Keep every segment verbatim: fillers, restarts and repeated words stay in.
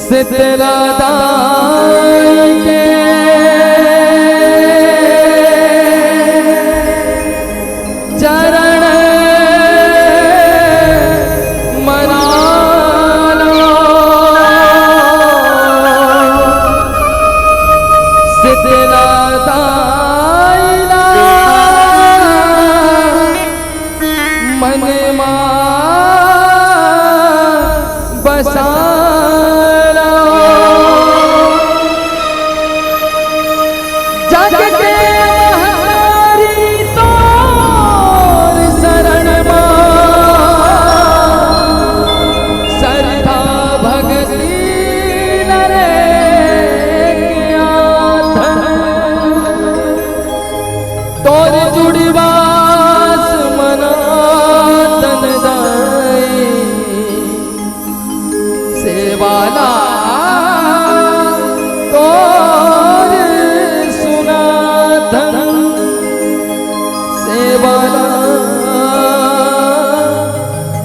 शीतला दाई के चरण मनालो। शीतला दाई ला मन मा बसालो। जग के महतारी तोर शरण मा, श्रद्धा भक्ति नरे के आधन। तोर जुड़िवास मना तन दाई, सेवा ला तोर सुना धन, सेवा ला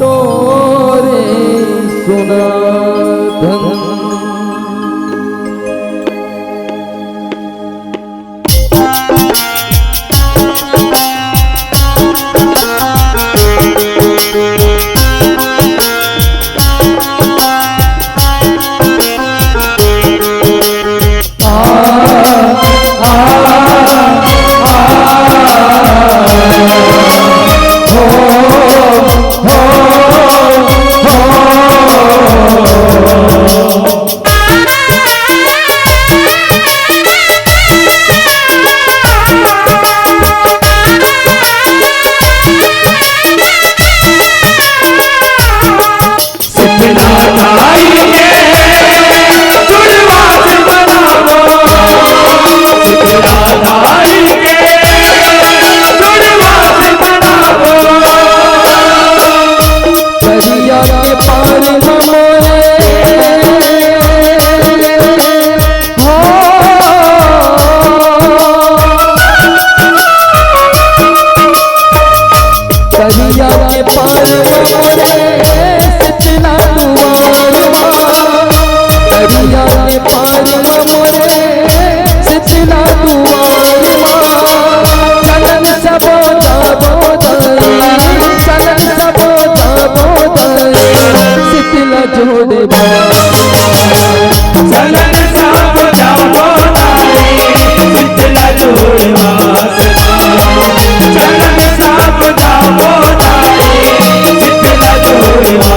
तोर सुना धन। दरिया के पार म मोरे, हो, दरिया के पार म मोरे, शीतला दुआर मा। दरिया के पार म मोरे, शीतला दुआर मा। चलन सबो जाबो दाई, चलन सबो जाबो दाई, शीतला जोड़े मा। चलन सबो जाबो दाई, शीतला जोड़े मा। चलन सबो जाबो दाई, शीतला जोड़े मा।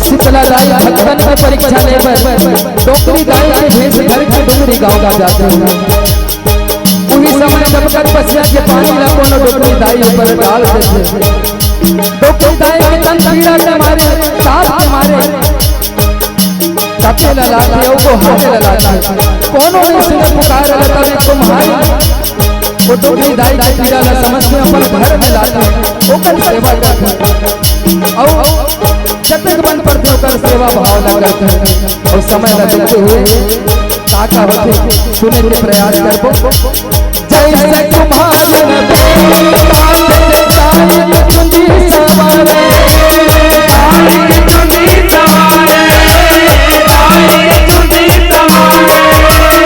शीतला दाई भक्तन के परीक्षा ले बर डोकरी दाई के भेष धर के डोकरी गांव ला जाथे। उही समय जब तक बसिया के पानी ला कोनो डोकरी दाई ऊपर डाल देथे। डोकरी दाई के तन पीड़ा के मारे, ताप के मारे तपे ला लागथे, अउ गोहारे ला लागथे। कोनो नइ सुने पुकार ला, तब एक ठो महारी वो डोकरी दाई के पीड़ा ला समझ के अपन घर में लाथे, ओकर सेवा करथे। अउ जतक बन पड़थे ओकर सेवा भाव ला करथे। अउ समय ला देखते हुए का का होथे, सुने के प्रयास करबो। जैसे कुम्हार ने बेटा के ताई के चुंदी सवारे, ताई के चुंदी सवारे, ताई के चुंदी सवारे।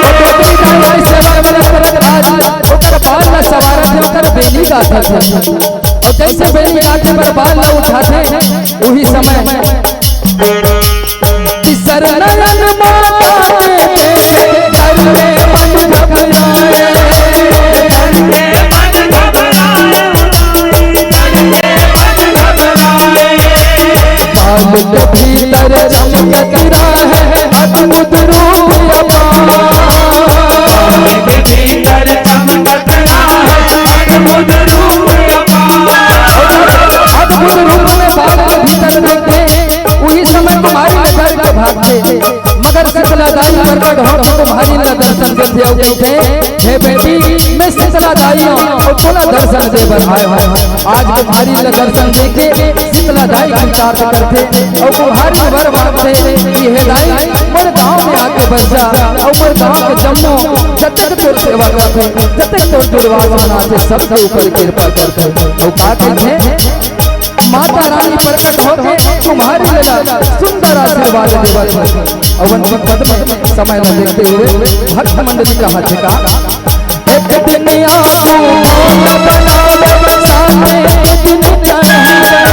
तो बेटी का भाई सवार वाला तरफ आज ओकर बाल ला सवारथे, ओकर बेनी गाथे। अउ जैसे बेनी गाथे, ओकर बाल ला उठाथे, उही समय तीसर नयन माता के घर में मन घबराए। बाल के भीतर चमकत रहे अद्भुत रूप अपार। अद्भुत रूप में बालक भीतर देखथे, उही समय कुम्हारी ल डर के भागथे। मगर शीतला दाई प्रकट होके कुम्हारी ल दर्शन देथे अउ कहिथे, "हे बेटी, मैं शीतला दाई हूँ अउ तोला दर्शन दे बर आए हूँ।" आज कुम्हारी ल दर्शन देके शीतला दाई कृतार्थ करथे अउ कुम्हारी बर मांगथे कि "हे दाई, मोर गांव में आके बस जा अउ मोर गांव के जम्मो जतेक तोर सेवा करथे, जतेक तोर जुड़वा मन आथे, सबके ऊपर कृपा करथे।" अउ का कहिथे? माता रानी प्रकट होके कुम्हारी ल सुंदर आशीर्वाद देवत हे। अउ अंतिम पद में समय ल देखते हुए भक्त मंडली कहथे का, "एक दिन आऊं मोला बनावे, सामने एक दिन चढ़ावे।"